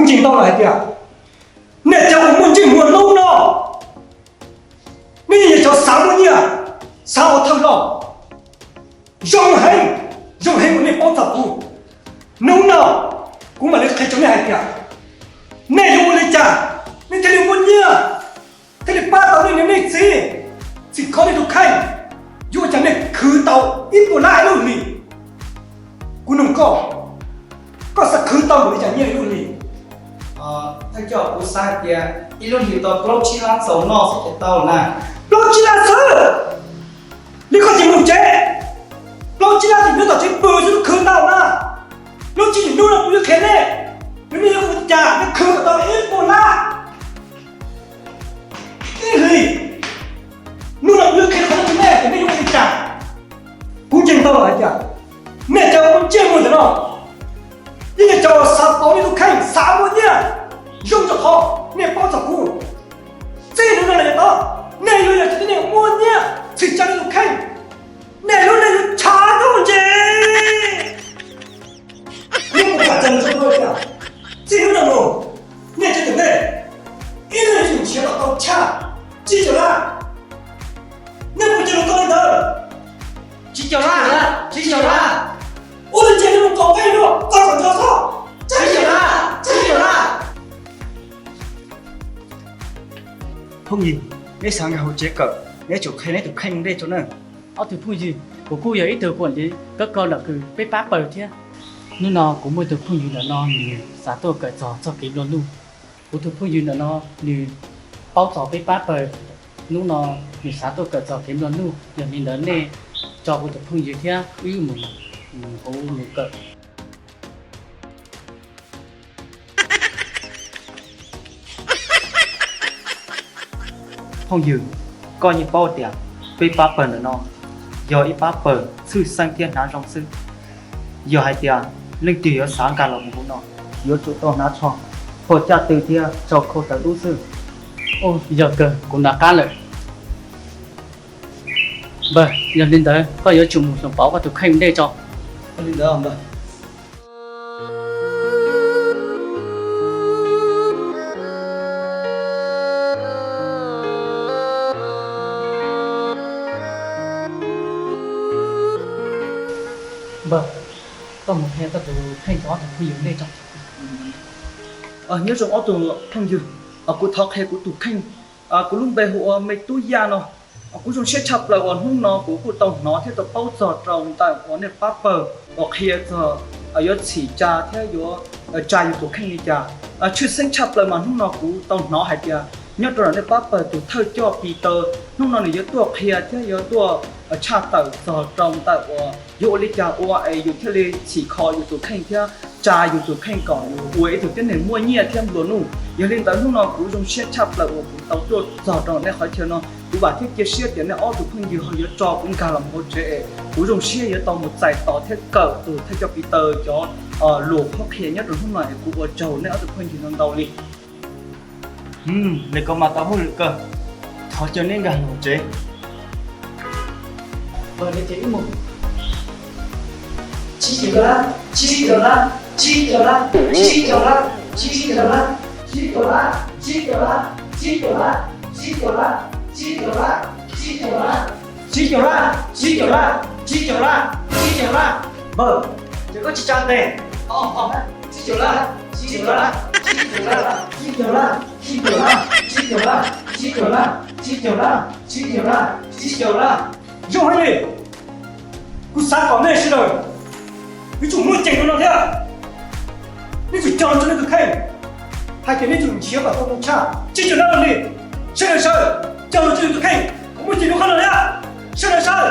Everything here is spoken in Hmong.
Ntseeg tau lawm hais tias nej cov uas muaj ntsej muag hnub no, nej yog cov xav muaj nyiaj, xav ua thawj loj. Zoo heev, zoo heev uas nej paub txog kuv. Hnub no kuv mam li qhia rau nej hais tias nej yuav ua li cas nej thiaj li muaj nyiaj, thiaj li pab tau nej niam nej txiv, txhim kho nej tus kheej. Yuav ua cas nej khwv tau ib puas lab ib lub hlis? Kuv nug koj, koj xav khwv tau npaum li cas nyiaj ib lub hlis? Thawj coj, kuv xav hais tias ib lub hlis tau plaub tsib lab txaus noj xwb ces tau na. Plaub tsib lab xwb li? Koj tsis mus tsev, plaub tsib lab ces nyob tom tsev pw xwb khwv tau na. Lub tsib hlis hnub no kuv yuav qhia nej, nej yuav ua cas nej khwv kom tau ib puas lab ib hlis. Hnub no kuv yuav qhia qhov no rau nej ces nej yuav ua li cas. Kuv ntseeg tau lawm hais tias nej cov uas muaj ntsej muag ntawm no, yeej yog cov uas xav pauv nej tus kheej, xav muaj nyiaj. Zoo rau qhov nej paub txog kuv, txij hnub no lawm yav tod nej yuav yog cov tib neeg muaj nyiaj, txhim tsa nej tus kheej. Nej lub neej yuav tshav ntuj nti. Kuv mus kam txog rau nej tias txij hnub no mus, nej cov tus nej ib leeg yuav tsum nrhiav kom tau tshaj tsib caug lab. Nej puas cia lus tau li ntawd? Tsib caug lab, tsib caug lab. Ua li cas nej mus qaug nqaij dua txog kom nrho xwb? Tsib caug lab, tsib caug lab. Phooj ywg, neb xav nkag hauv tsev kawm, neb tsum qhia neb tus kheej ua ntej tso na. Ob tug phooj ywg, kuv kuj yog ib tug kuam liv kab koj lawm kws peb pab pawg thiab. Hnub no kuv muaj ib tug phooj ywg ntawm no nws xav tuaj kawm txog txoj kev nplua nuj. Kuv tus phooj ywg ntawm no nws paub txog peb pab pawg. Hnub no nws xav tuaj kawm txog kev nplua nuj, yog li ntawd nej tso kuv tus phooj ywg thiab wb mus hauv nws kawm. Phooj ywg, koj yeej paub tias peb pab pawg ntawm no yog ib pab pawg tshwj xeeb thiab hnav zoo xwb. Yog hais tias leej twg yuav xav nkag los mus hauv no, yuav tsum tau hnav tsho, phua caj tw thiab tsau khau tawv dub xwb. Yog kawg, kuv nco qab lawm. Npawg, yog li ntawd koj yuav tsum mus hloov pauv koj tus kheej ua ntej tso. Npawg, koj mus qhia koj tus kheej rau ob tug phooj ywg ua ntej tso. Nyob zoo ob tug phooj ywg, kuv thov qhia kuv tus kheej. Kuv lub npe hu ua Me Tub Yaj no. Kuv zoo siab tshaj plaws uas hnub no kuv kuj tau hnov thiab tau paub txog rau ntawm uas nej pab pawg uas qhia txog yuav txhim tsa thiab yuav tsa yus tus kheej li cas. Tshwj xeeb tshaj plaws mas hnub no kuv tau hnov hais tias nyob rau ntawm nej pab pawg tus thawj coj Peter, hnub no nws yuav tuaj qhia thiab yuav tuaj tshaj tawm txog rau ntawm uas yuav ua li cas ua es yus thiaj li txhim kho yus tus kheej thiab tsa yus tus kheej kom yus ua ib tug tib neeg muaj nyiaj thiab nplua nuj. Yog li ntawd hnub no kuv zoo siab tshaj plaws uas kuv tau tuaj txog rau nej qhov chaw no. Kuv vam thiab cia siab tias nej ob tug phooj ywg ho yuav tso kuv nkag los mus hauv tsev es kuv zoo siab yuav tau mus txais tos thiab kawm tus thawj coj Peter cov lus qhuab qhia nyob rau hnub no es kuv ua tsaug nej ob tug phooj ywg ntau ntau li. Nws koj mas tau hauj lwm kawg, thov caw neb nkag los tsev. Tsib caug lab, tsib caug lab, tsib caug lab, tsib caug lab, tsib caug lab. Npawg, ces koj tsis tsa tes. Tsib caug lab, tsib caug lab, tsib caug lab, tsib caug lab, tsib caug lab, tsib caug lab, tsib caug lab, tsib caug lab, tsib caug lab, tsib caug lab. Zoo heev li. Kuv xav kom nej sawv daws yuav tsum muaj ceem rau no thiab. Nej tsum cog lus rau nej tus kheej hais tias nej tsum nrhiav kom tau tau tshaj tsib caug lab li. Sawv daws sawv, cog lus rau nej tus kheej kom muaj ceem rau qhov no thiab. Sawv daws sawv.